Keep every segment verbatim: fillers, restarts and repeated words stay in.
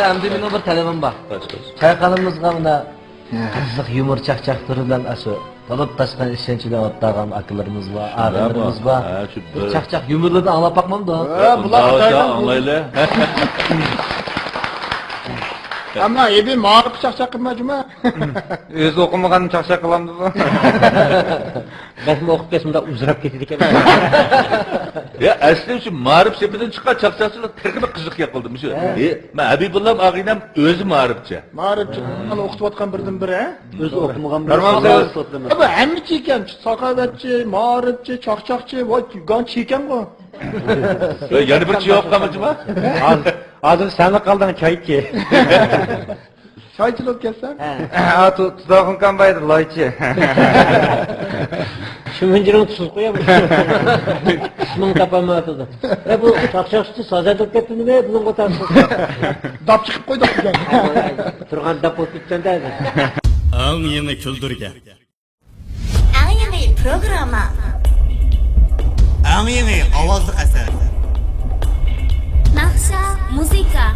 ئەمدى مېنىڭ بىر تەلىپىم بار. چايقانىمىزغا مانا قىزىق يۇمۇر چاقچاقلىرى بىلەن ئاشۇ تولۇپ تاشقان ئىشەنچ بىلەن ئولتۇرغان ئاكىلىرىمىز بار، ئاغىنىلىرىمىز بار. ھە، شۇ بىر بىر چاقچاق يۇمۇرلىرىنى ئاڭلاپ باقمامدۇ؟ ھە، بۇلار ئاڭلايلى. ئەمما ئېبى مائارىپقا چاقچاق قىلما جۇما. ئۆزى ئوقۇمىغان چاقچاق قىلامدۇ بۇ؟ بەكمۇ ئوقۇپ كەتسە مۇنداق ئۇزراپ كېتىدىكەن. يا، ئەسلى شۇ مائارىپ سېپىدىن چىققان چاقچاقچىلار تېخىمۇ قىزىق گەپ قىلدى مۇشۇ. ھە. ئى، مەن ھەبىبۇللام ئاغىنەم ئۆزى مائارىپچى. مائارىپچى. مانا ئوقۇتۇۋاتقان بىردىن بىر، ھە؟ ئۆزى ئوقۇمىغان بىر نورمال سوئال سوئال سوتلىما. بۇ ھەممە چېكەن، ساخاۋەتچى، مائارىپچى، چاقچاقچى، ۋاي، گان چېكەنغۇ. ئە، يەنە بىر چېكەن قالمىدىما؟ ھازىر، ھازىر سەنلا قالدىڭ، چايچى. چايچى بولۇپ كەتسەم؟ ھە. ئا، تو-، تۇداخۇن كامبايدا لايچى. شۇمىنجىرىڭ تۇزۇپ قويامەن. ئىسمىڭ تاپالمايۋاتىدۇ. ئە، بۇ چاقچاقچى سازەندە بولۇپ كەتتى نېمە؟ بۇنىڭغا تارتسا. داپ چىقىپ قويدۇق بۈگۈن. تۇرغان داپ بولۇپ كەتكەندە. ئەڭ يېڭى كۈلدۈرگە. ئەڭ يېڭى پروگرامما. ئەڭ يېڭى ئاۋازلىق ئەسەر. ناخشا، مۇزىكا.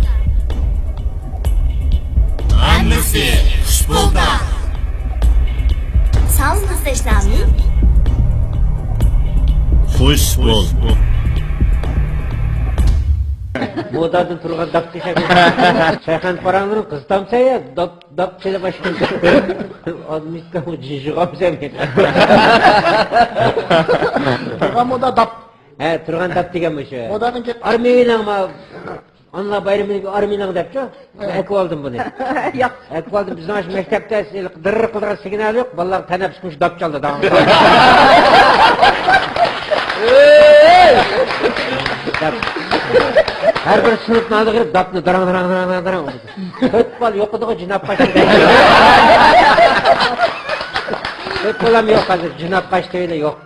ھەممىسى خۇش بولدى. ساۋۇت ئىزدەش نامى. خۇش بول. مودادىن تۇرغان داپ دېسەك. چايخانا پاراڭلىرىڭ قىزىتامسەن يا؟ داپ داپ چېلىپ ئاشۇ. ئادمىسكا جىژىغامسەن. تۇرغان مودا داپ. ھە، تۇرغان داپ دېگەن مۇشۇ. مودانىڭ گەپ. ئارمىيىنىڭ ما-، ئانىلار بايرىمىنىڭ ئارمىيىنىڭ دەپچۇ. ھە. ئەكىۋالدىم بۇنى. ياق. ئەكىۋالدىم. بىزنىڭ ئاشۇ مەكتەپتە دىرر قىلىدىغان سىگنال يوق. بالىلار تەنەپپۇس مۇشۇ داپ چالدى داۋام. داپ. ھەر بىر سىنىپنىڭ ئالدىغا كىرىپ داپنى دىراڭ، دىراڭ، دىراڭ، دىراڭ، دىراڭ. تۆت بال يوقىدىغۇ جىناپ قاچتى. تۆت بالام يوق ھازىر، جىناپ قاچتى ئۆيدە يوق.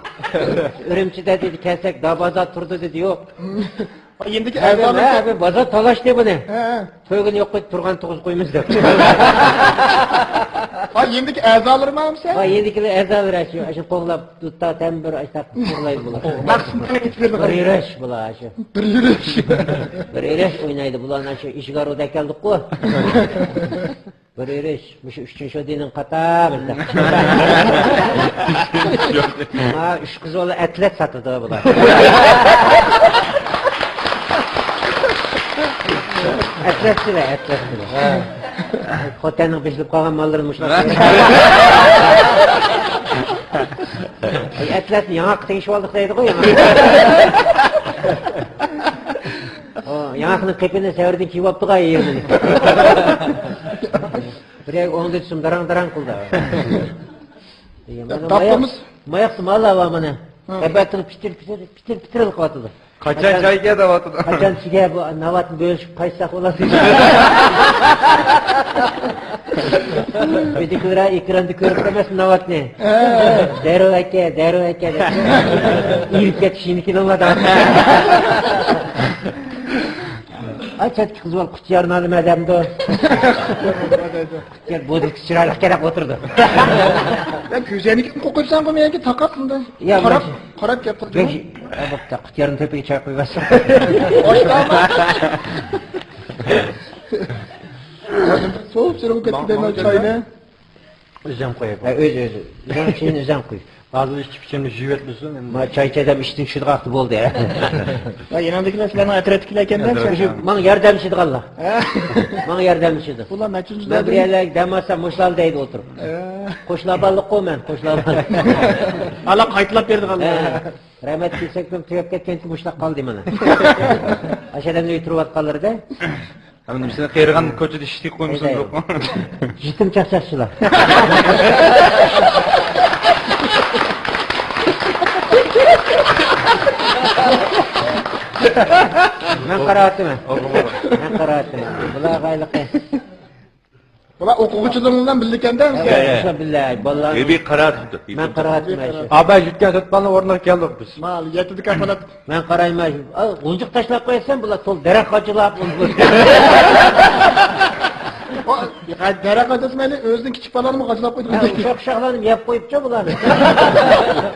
ئۈرۈمچىدە دېدى كەلسەك، دا بازار تۇردى دېدى يوق. ھە، يېنىدىكى ھە، ئەزالىرى ھە، بازار تالاشتى بۇنى. ھە، ھە. تۆگىنى يوق قويۇپ تۇرغان تۇغۇز قويىمىز دەپ. ھە، يېنىدىكى ئەزالىرىمۇ ھەمسە؟ ھە، يېنىدىكىلەر ئەزالىرى شۇ، شۇ قوغلاپ، دۇتتا تەمبۇر ئاشتاق قوغلايدۇ بۇلار. بىر يۈرۈش بۇلار شۇ. بىر يۈرۈش. بىر يۈرۈش ئوينايدۇ بۇلار، شۇ ئىشىگارۇدا كەلدۇققۇ. بىر يۈرۈش، مۇشۇ ئۈچىنچى شودىنىڭ قاتار. ھا، ئۈچ قىز بالا ئەتلەت ساتىدۇ بۇلار. ئەتلەتچىلەر، ئەتلەتچىلەر. ھا. خوتەننىڭ بېشىلىپ قالغان ماللىرىنى مۇشۇلار. ئەتلەتنى ياڭاققا تېگىشىۋالدۇق دەيدىغۇ، ياڭاق. ئۇ ياڭاقنىڭ قېپىنى سەۋرىدىن كىيىۋاپتىغۇ يېرىنى. بىر يەرگە ئوڭدىتسۇن، داراڭ داراڭ قىلدى. دېگەن مانا داپقىمىز. ماياق، ماياقتا ماللار بار مانا. ھە. ئەبەتىنى پىتىر، پىتىر، پىتىر، پىتىر قىلىۋاتىدۇ. قاچان چاي كەل دەۋاتىدۇ. قاچان چىگە بۇ ناۋاتنى بۆلۈشۈپ قايتساق بولاتتى. ئۆيدىكىلەر ئېكراندا كۆرۈپ ئەمەس ناۋاتنى. ھە. دەررۇ ئەكە، دەررۇ ئەكە دەپ. ئېرىپ كەتكىچە يېنىكىلىڭلار دەۋاتىدۇ. ئاي، چەتكە قىز بار، قۇچ يارىنى ئالىمەن دەمدۇ. قۇچ يار بودكىسى چىرايلىق كېرەك ئولتۇرىدۇ. يا، كۆزەينىكىنى قوقۇيساڭغۇ مېنىڭكى تاقات ئۇندا. يا، قاراپ، ماشىنا. قاراپ گەپ قىل. بەش، ئا، بوپتۇ، قۇچ يارىنى تۆپىگە چاي قويۇۋەتسەڭ. باشلاما. سوۋۇپ سۈرۈپ كەتكەن چاينى. ئۆزۈم قويۇپ. ھە، ئۆز، ئۆزى. ئۆزۈم چېيىنى ئۆزۈم قويۇپ. ھازىر ئىچكۈچىنى يۇيۇۋەتمىسۇن ئەمدى. ما چاي ئىچەدەم ئىشتىن چۈشىدىغان ۋاقتى بولدى. ھە، يېنىڭدىكىلەر سىلەرنىڭ ئەترەتتىكىلەر ئىكەن-دە. ماڭا ياردەملىشىدىغانلار. ھە. ماڭا ياردەملىشىدۇ. ئۇلار نەچچىنچى مەن بىر يەرلەرگە دەم ئالسام مۇشۇلار دەيدۇ ئولتۇرۇپ. ھە. قوشلابانلىققۇ مەن، قوشلابانلىق. ئالا قايتىلاپ بېرىدىغانلار. ھە. رەھمەت كېسەكتىن تۈگەپ كەتكەنكى مۇشۇلار قالدى مانا. ئاشۇ ئادەملەر ئولتۇرۇۋاتقانلىرىدە. ئەمدى سىلەر قېرىغان كوچىدا ئىشتىك قويمىسۇن. يېتىم چاقچاقچىلار. مەن قاراۋاتىمەن. مەن قاراۋاتىمەن. بۇلار غايلىقى. بۇلار ئوقۇغۇچىلىرىڭ بىلەن بىللىكەندە، ھە، ھە. شۇ بىللە، بالىلار. بىبى قارا تۇتۇپ. مەن قاراۋاتىمەن شۇ. ئابا يۈتكەن تۆت بالىنى ئورنىغا كەلدۇق بىز. مال يەتتىدە كاپالەت. مەن قارايمەن شۇ. ئا، غۇنچۇق تاشلاپ قويسام، بۇلار تول دەرەخ قاچىلاپ. دەرەقەت ئۆسمەيلى، ئۆزىنىڭ كىچىك بالىلىرىنى غاجىلاپ قويدى. ھە، ئۇششاق ئۇششاقلارنى يەپ قويۇپچۇ بۇلار.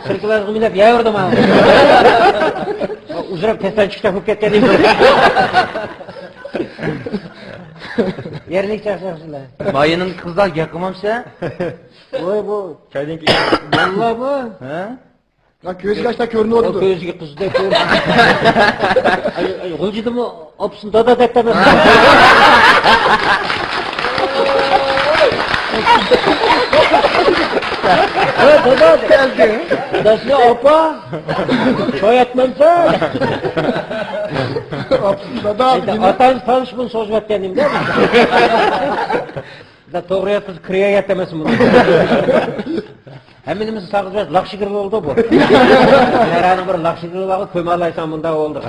سىركىلارغا مىلەپ يەۋەردىم ھا. ئۇزراپ تەستان چىقىپ كەتكەن ئىدى. يەرلىك چاقچاقچىلار. مايىنىڭ قىزلار ياقمامسە؟ ۋاي بۇ. چايدىن كېيىن. باللا بۇ. ھە؟ ھە، كۆزگە ئاشتا كۆرۈنۈۋاتىدۇ. كۆزگە قىزدا كۆرۈنۈۋاتىدۇ. ئاي، ئاي، غۇلجىدىمۇ ئاپىسىنى دادا دەپ ئەمەس. ھە، دادا دەپ. كەلدى. دادىسىنى ئاپا. چاي ئەتمەمسەن. ئاپىسىنى دادا دېدى. ئاتا-ئانىسى تالىشىپ بۇنى سوزۇۋەتكەن دېمە. توغرا ياتقۇزۇپ كىرگەن يات ئەمەسمۇ. ھەممىمىز ساغىز بەس لاخشىگىرلى بولدى بۇ. ھەرەنىڭ بىر لاخشىگىرلى بار، كۆمەلەيسەن بۇنداق بولدى.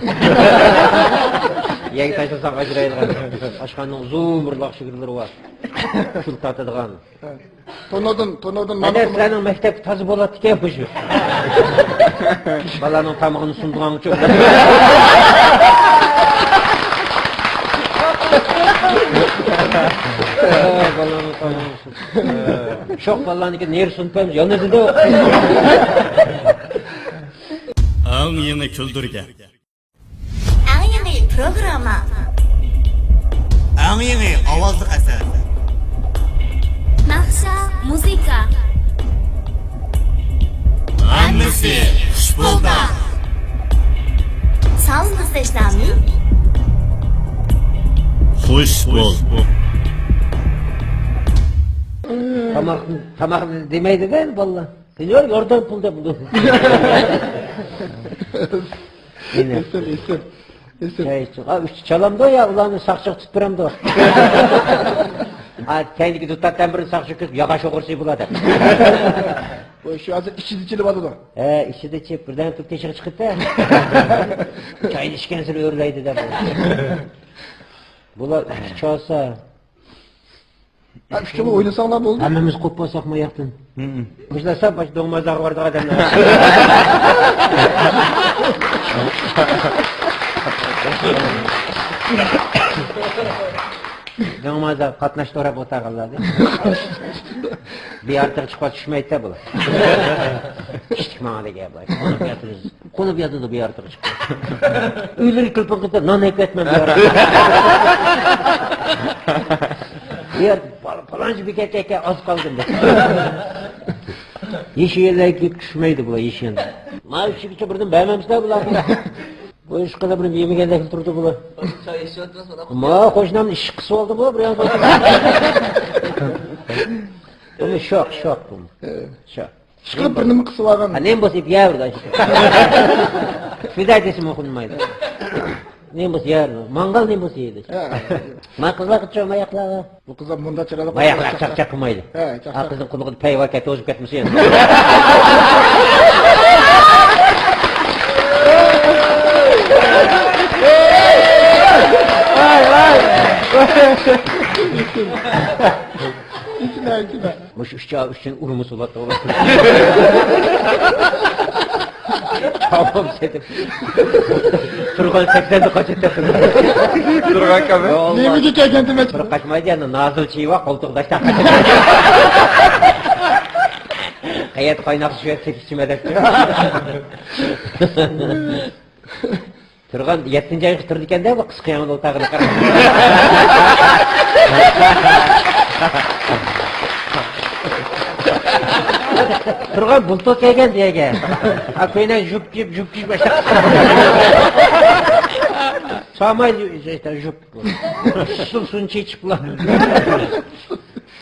يەگە تاشلىساق ئاجرايدىغان. ئاشخانىنىڭ ئۇزۇن بىر لاخشىگىرلىرى بار. شۇل تارتىدىغان. تونۇردىن، تونۇردىن. ئەنە سىلەرنىڭ مەكتەپكە تازا بولاتتىكەن بۇ شۇ. بالىلارنىڭ تامىقىنى سۇنىدىغان ئۈچۈن. بالىلارنىڭ تامىقىنى شوق بالىلارنىڭكى نېرى سۇنۇپ بەرمىش، يەنە دېدى. ئەڭ يېڭى كۈلدۈرگە. ئەڭ يېڭى پروگرامما. ئەڭ يېڭى ئاۋازلىق ئەسەر. ناخشا، مۇزىكا. ھەممىسى خۇش بولدا. ساۋۇت ئىزدەش نامى. خۇش بول. تاماق، تاماق دېمەيدىغان بالىلار. سېنيور، ياردەم پۇل دەپ. ئېسىل، ئېسىل، ئېسىل. چاي ئىچىڭ. ئا، ئۈچ چالامدۇ يا، ئۇلارنى ساقچىغا تۇتۇپ بېرەمدۇ؟ ئا، كەينىدىكى دۇتارتەن بىرنى ساقچىغا كۆرسىتىپ، ياغاچ ئوغرىسى بۇلار دەپ. ۋاي، شۇ ھازىر ئىچىدە چېلىۋاتىدۇ. ھە، ئىچىدە چېپ، بىردەم تۇرۇپ تېشىغا چىقىپتۇ. چاينى ئىچكەنسېرى ئۆرلەيدۇ دەپ. بۇلار ئىچىپ چالسا. ھە، ئۈچىڭلار ئوينىساڭلار بولدى. ھەممىمىز قوپۇپ بولساق ما ياقتىن. مۇشۇلار سەل باش دوڭمازلارغا بارىدىغان ئادەملەر. دوڭمازلار قاتناش دوراپ ئولتۇرغانلار. بىر ئارتىغا چىقىپ چۈشمەيدۇ بۇلار. كىشىلىك ماڭا دېگەن بار. قونۇپ ياتىدۇ بۇ يارتىقى چىقىپ. ئۆيلىرى كىرپىن قىلىپ نان ئەكەتمەن بۇ يارتىقى. بۇ يەر پال-، پالانچى بېكەتكە ئەكە، ئاز قالدىم دەپ. يېشىل يەرلەرگە چۈشمەيدۇ بۇلار، يېشىل. ما ئىشىككىچە بىردىن بەرمەمسىلەر بۇلار. بۇ ئىش قىلىپ بىر يېمىگەندەك تۇرىدۇ بۇلار. ما قوشنامنى ئىششىق قىسىۋالدى بۇ بىر يان. بۇ شوق، شوق بۇ. شوق. ئىشقىلىپ بىر نېمە قىسىۋالغان. ھە، نېمە بولسا يەۋېرىدۇ. شۇنداق دېسىمۇ ئۇقمايدۇ. نېمە بولسا يەۋېرىدۇ. ماڭغال نېمە بولسا يەيدۇ. ھە. ما قىزلار قىلچۇ ماياقلارغا. بۇ قىزلار مۇنداق چىرايلىق. ماياقلار چاقچاق قىلمايدۇ. ھە، چاقچاق. ھە، قىزنىڭ قۇلىقىدا پەيۋا كەتتى، ئوزۇپ كەتمىسۇن يەنە. ۋاي، ۋاي. ئېيتمە، ئېيتمە. مۇشۇ ئۈچ ئاي ئۈچۈن ئۇرمىسا بولاتتى. تامام سېتىپ. تۇرغان سەكسەندە قاچاتتى. تۇرغان كەبى. نېمىگە كەلگەن دېمەك؟ بىر قاچمايدۇ، يەنە نازىل چىۋا قولتۇق داشتا قاچاتتى. قەيەردە قايناق سۈيە تېپىپ ئىچىمە دەپتۇ. تۇرغان يەتتىنچى ئايغا تۇرىدىكەن-دە، بۇ قىسقا ياڭدۇل تاغىنى قاراپ. تۇرغان بۇلتۇر كەلگەن دېگەن. ھە، كۆينەك ژۇپ كىيىپ، ژۇپ كىيىپ باشلاپ. ساماي ژۇپ. سۇ، سۇنى چېچىپ بۇلار.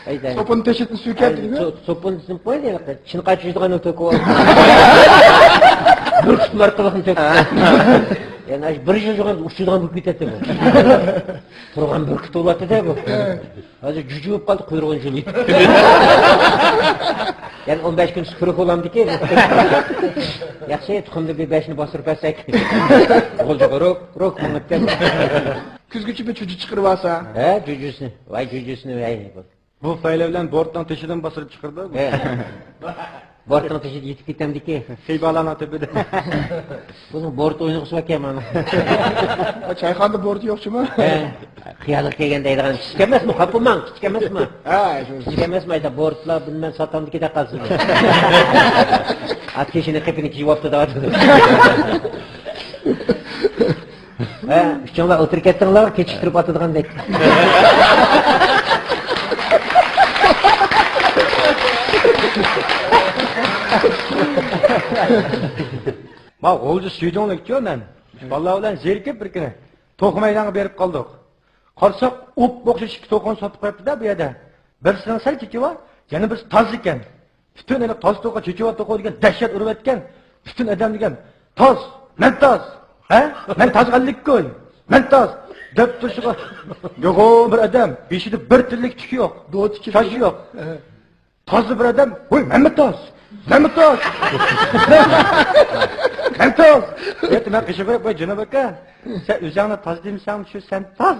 ئەيدە. سوپۇن تېشىدىن سۈركەپ دېگىنى؟ سو-، سوپۇن سىنىپ قويدى، چىنقا چۈشىدىغان تۆكۈپ ئالدى. بۈركۈتمە ئارقىلىقنى تۆكۈپ. يەنى بىر يىل يۈرگەندە ئۇچىدىغان بولۇپ كېتەتتى بۇ. تۇرغان بۈركۈت بولاتتى-دە بۇ. ھازىر جۈجە بولۇپ قالدى، قۇيرۇقىنى جۇلۇيدۇ. يەنى ئون بەش كۈن سۈپۈرۈپ بولامدىكى. ياخشى، تۇخۇمدا بىر بەشنى باستۇرۇپ بەرسەك. غۇلجىغا روك، روك ماڭىدىكەن. كۈزگىچە بىر جۈجە چىقىرىۋالسا. ھە، جۈجىسىنى. ۋاي، جۈجىسىنى، ۋاي. بۇ پەيلە بىلەن بورتنىڭ تېشىدىن باستۇرۇپ چىقىرىدۇ. ھە. بورتنىڭ تېشىدا يېتىپ كېتەمدىكى. خىبالانىڭ تۈپىدە. بۇنىڭ بورت ئوينىغۇسى باركەن مانا. چايخانىدا بورت يوق جۇمۇ؟ ھە. خىيالغا كەلگەن دەيدىغان كىچىك ئەمەسمۇ، خاپىماڭ، كىچىك ئەمەسمۇ؟ ھە، شۇ. كىچىك ئەمەسمۇ، ئايتا، بورتلار بىلمەن ساتامدىكى دەپ قالسىمۇ. ئات كېشىنى قېپىنى كىيىۋاپتۇ دەۋاتىدۇ. ھە، ئۈچۈڭلار ئولتۇرۇپ كەتتىڭلار، كېچىكتۈرۈپ ئاتىدىغاندەك. ما غۇلجا سۈيدۈڭلۈكچۇ مەن. بالىلار بىلەن زېرىكىپ بىر كۈنى توخۇ مەيدانغا بېرىپ قالدۇق. قارىساق، ئوپئوخشاش ئىككى توخۇنى ساتىپ قويۇپتۇ-دە بۇ يەردە. بىرسىنىڭ سەل چېچى بار، يەنە بىرسى تاز ئىكەن. پۈتۈن ئېلى تاز توخۇ، چېچى بار توخۇ دېگەن دەھشەت ئۇرۇۋەتكەن. پۈتۈن ئادەم دېگەن، «تاز! مەن تاز! ھە؟ مەن تاز غەللىككۇي! مەن تاز!» دەپ تۇرۇشىغا، يوغان بىر ئادەم، بېشىدا بىر تىللىك تۈكى يوق، شاشى يوق. تازدا بىر ئادەم، «ۋوي، مەنمۇ تاز! مەنمۇ تاز! مەن تاز!» دەپتۇ. مەن قېشىغا بېرىپ، «ۋاي، جېنىم ئاكا، سەن ئۆزۈڭنى تاز دېمىسەڭمۇ، شۇ سەن تاز!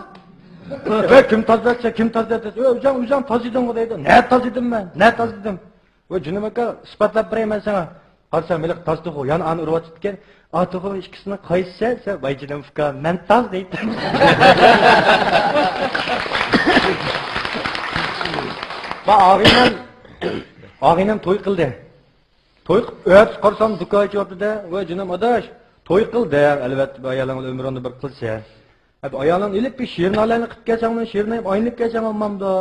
ۋاي، كىم تاز دېسە، كىم تاز دېسە، ئۆزۈڭ، ئۆزۈڭ تاز ئىدىڭغۇ» دەيدۇ. «نە تاز ئىدىم مەن؟ نە تاز ئىدىم؟» «ۋاي، جېنىم ئاكا، ئىسپاتلاپ بېرەيمەن ساڭا.» قارىسام، ھېلىقى تاز توخۇ يەنە ئانى ئۇرۇۋاتىدىكەن. «ئا توخۇ ئىككىسىنىڭ قايسى سەن؟» دېسە، «ۋاي جېنىم ئۇكا، مەن تاز» دەيدۇ. ما ئاغىنەم، ئاغىنەم توي قىلدى. توي قىلىپ ئەتىسى قارىسام، دۇكان ئېچىۋاپتۇ-دە. «ۋاي جېنىم ئاداش، توي قىل» دە، ئەلۋەتتە، ئايالىڭ ئۆمرۈڭدە بىر قىلسا. ئايالىڭنى ئېلىپ بىر شېرىنالەرنى قىلىپ كەلسەڭمۇ، شېرىن ئاينىپ كەلسەڭ بولمامدۇ؟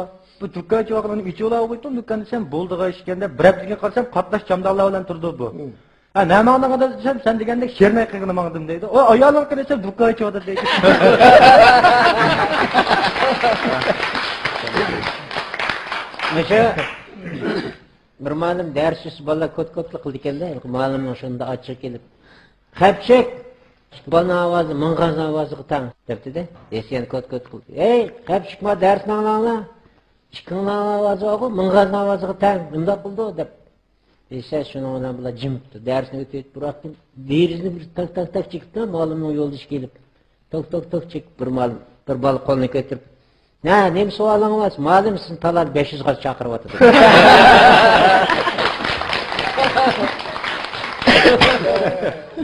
بۇ دۇكان ئېچىۋالغىنىنى ئېچىۋالاۋېتىڭ، دۇكان دېسەم، بولىدىغان ئىش ئىكەن دەپ، بىر ھەپتىدىن كېيىن قارىسام، قاتناش چامدانلار بىلەن تۇرىدۇ بۇ. ھە، نەماڭدىڭ دېسەم، سەن دېگەندەك شېرىن ئاي قىلغىلى ماڭدىم دەيدۇ. ئۇ ئايالىڭ قىلسا دۇكان ئېچىۋاتىدۇ دەيدۇ. مۇشۇ بىر مۇئەللىم دەرس ئۆتسە بالىلار كوت-كوتلا قىلىدىكەن-دە. مۇئەللىمنىڭ شۇنداق ئاچچىقى كېلىپ، «خەپچىك! ئىقبالنىڭ ئاۋازى مىڭغازنىڭ ئاۋازىغا تەڭ» دەپتۇ-دە. دېسە يەنە كوت-كوت قىلدى. «ھەي، خەپچىك، ما دەرسنى ئاڭلاڭلار. ئىككىڭلارنىڭ ئاۋازى بارغۇ، مىڭغازنىڭ ئاۋازىغا تەڭ. نېمىنداق بولىدۇ؟» دەپ. دېسە شۇنىڭ بىلەن بۇلار جىمىپتۇ. دەرسنى ئۆتۈۋېتىپ بىر ۋاقىتتىن دېرىزىنى بىر تاك، تاك، تاك چېكىپتۇ. مۇئەللىمنىڭ يولدىشى كېلىپ، توك، توك، توك چېكىپ، بىر مال، بىر بالا قولىنى كۆتۈرۈپ، «ھە، نېمە سوئالىڭ بار؟» «مۇئەللىم، سىزنى تاللادا بەش يۈز غاز چاقىرىۋاتىدۇ.»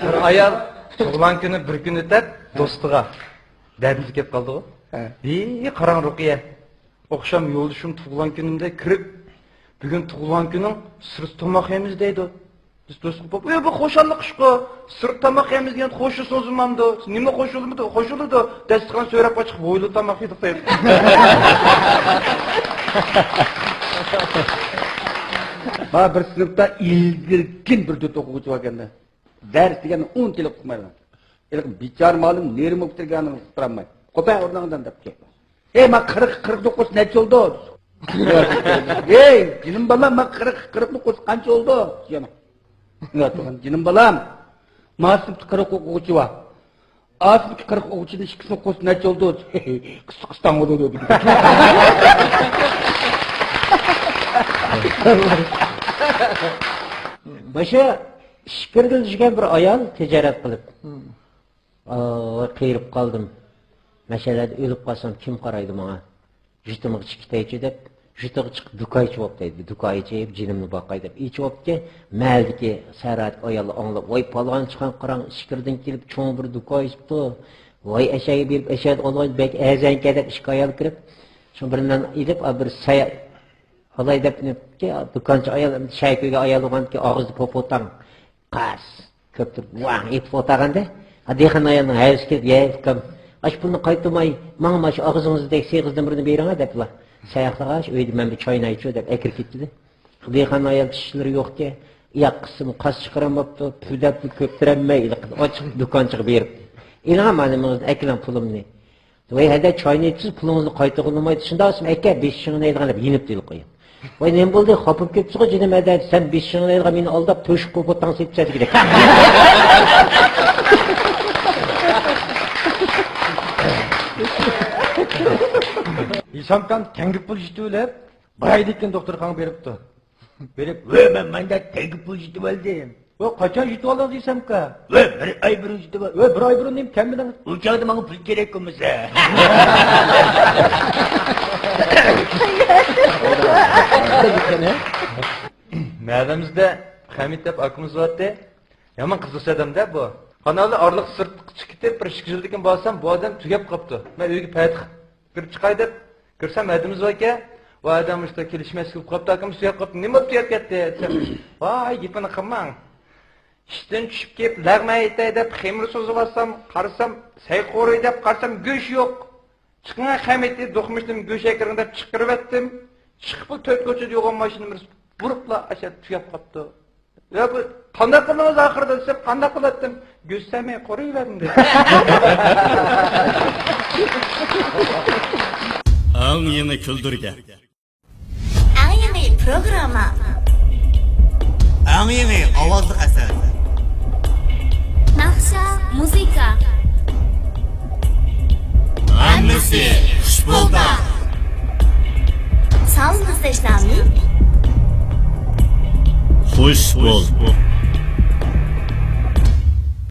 بىر ئايال تۇغۇلغان كۈنى بىر كۈن ئۆتەپ، دوستىغا، دەردىمىز كېلىپ قالدىغۇ. ھە. ھېي، قاراڭ، رۇقىيە، ئاخشام يولدىشىم تۇغۇلغان كۈنۈمدە كىرىپ، «بۈگۈن تۇغۇلغان كۈنۈڭ، سىرتتا تاماق يەيمىز» دەيدۇ. بىز توسۇپ قويۇپ، «ئۆي، بۇ خۇشاللىق ئىشقۇ! سىرتتا تاماق يەيمىز دېگەن خۇشى سوزۇلمامدۇ؟ نېمە خۇشى بولمىدى؟ خۇشى بولىدۇ! دەستىخان سۆرەپ ئاچىقىپ، ھويلا تاماق يېدۇق» دەيدۇ. ما بىر سىنىپتا ئىلگىرىكىن بىر دۆت ئوقۇغۇچى باركەن-دە. دەرس دېگەننى ئۇنچىلىك ئۇقمايدىغان. ھېلىقى بىچارە مۇئەللىم نېرى مۇكتىرگەننى ئۇقتۇرالماي، «قوپە ئورنۇڭدىن» دەپ كەتتى. «ئەي، ما قىرىق، قىرىق توققۇز نەچچە بولدى؟» «ئەي، جېنىم بالام، ما قىرىق، قىرىق توققۇز قانچە بولدى؟» يەنە، «جېنىم بالام، ما سىنىپتا قىرىق ئوقۇغۇچى بار. ئا سىنىپتا قىرىق ئوقۇغۇچىدىن ئىككىسىنى قوشسا نەچچە بولدى؟» «قىسقىسى تاڭ بولىدۇ» دېدى. مۇشۇ ئىچكىرىدىن چۈشكەن بىر ئايال تىجارەت قىلىپ، «ۋاي، قېرىپ قالدىم. مەشەلەردە ئۆلۈپ قالسام، كىم قارايدۇ ماڭا؟ ژۇتۇمغا چىقىپ كېتەيچۇ» دەپ، ژۇتىغا چىقىپ، دۇكان ئېچىۋاپتۇ دەيدۇ. «دۇكان ئېچىپ، جېنىمنى باقاي» دەپ ئېچىۋاپتىكەن. مەھەللىدىكى سەھرادىكى ئاياللار ئاڭلاپ، «ۋاي، پالۋانچىخان، قاراڭ، ئىچكىرىدىن كېلىپ، چوڭ بىر دۇكان ئېچىپتۇ. ۋاي، ئەشەگە بېرىپ، ئەشەدە ئالغاي، بەك ئەرزانكەن» دەپ، ئىككى ئايال كىرىپ، شۇ بىرىنىڭ ئېلىپ، بىر ساياق ئالاي دەپ، دۇكانچى ئايال، شايكۆيگە ئايال بولغاندىكىن، ئاغزى پوپۇتاڭ. قاس كۆپتۈرۈپ ۋاڭ ئېتىپ ئولتۇرغاندا، دېھقان ئايالنىڭ ھەۋىسى كېلىپ، «ھەي ئۇكام، ئاش پۇلنى قايتۇرماي، ماڭا مانا شۇ ئاغزىڭىزدىكى سېغىزدىن بىرنى بېرىڭە» دەپلا، ساياقلىغاچ، «ئۆيدە مەن بىر چاينايچۇ» دەپ ئەكىرىپ كەتتى. دېھقان ئايال چىشلىرى يوقكەن، ئاياق قىسمى قاس چىقىرالماپتۇ، پۈدەپنى كۆپتۈرەلمەي، ئېلىپ ئاچىق دۇكانچىغا بېرىپ، «ئېلىڭە مانا نېمىڭىزنى، ئەكېلىڭ پۇلۇمنى.» «ۋاي ھەدە، چاينى ئىچسىز، پۇلىڭىزنى قايتۇرغىلى بولمايدۇ، شۇنداق دېسەم، ئەكە، بېشىڭنى ئېلىغىن» دەپ يېنىپ تېلىپ قويۇڭ. «ۋاي نېمە بولدى، خاپا بولۇپ كەتتىسىغۇ جېنىم ھەدە، سەن بېشىڭنى ئېلىغىن، مېنى ئالداپ تۆشۈك قوپۇتاڭ سېتىپ سەتىگىدەك.» ھېسامكام تەڭگە پۇل يېتىۋېلىپ، بىر ئايدىن كېيىن دوختۇرخانىغا بېرىپتۇ. بېرىپ، «ۋە، مەن مانداق تەڭگە پۇل يېتىۋالدىم.» «ۋە، قاچان يېتىۋالدىڭ؟» دېسەمكە، «ۋە، بىر ئاي بۇرۇن يېتىۋالدىم.» «ۋە، بىر ئاي بۇرۇن نېمە كەلمىدىڭىز؟» «ئۇ چاغدا ماڭا پۇل كېرەك بولمىسا.» مەھەللىمىزدە قەمىت دەپ ئاكىمىز بارتتى. يامان قىزىقچى ئادەمدە بۇ. قانالى ئارىلىق سىرتقا چىقىپ كېتىپ، بىر ئىككى يىلدىن كېيىن بارسام، بۇ ئادەم تۈگەپ قاپتۇ. مەن ئۆيگە پەتىخ كىرىپ چىقاي دەپ كىرسەم، ھەدىمىز باركەن. ۋا ئادەم ئۇشتا كېلىشمەسلىك بولۇپ قاپتۇ، ئاكام سۆيۈپ قاپتۇ. نېمە بولۇپ تۈگەپ كەتتى دېسەم، ۋاي گېپىنى قىلماڭ. ئىشتىن چۈشۈپ كېلىپ لەغمەن ئېيتاي دەپ خېمىر سوزۇۋاتسام، قارىسام سەي قورۇي دەپ قارىسام گۆش يوق. چىقىڭە خەمىتى دوقمۇشتىن گۆش ئەكىرىڭ دەپ چىقىرىۋەتتىم. چىقىپلا تۆت كوچىدا يوغان ماشىنا بىرسى بۇرۇپلا ئاشا تۈگەپ قاپتۇ. يا بۇ قانداق قىلدىڭىز ئاخىرىدا دېسەم، قانداق قىلاتتىم؟ گۆش سەمەي قورۇيۋەردىم دېدى. ئەڭ يېڭى كۈلدۈرگە. ئەڭ يېڭى پروگرامما. ئەڭ يېڭى ئاۋازلىق ئەسەر. ناخشا، مۇزىكا. ھەممىسى خۇش پولدا. ساغلام ئىزدەشلەرمۇ؟ خۇش پول.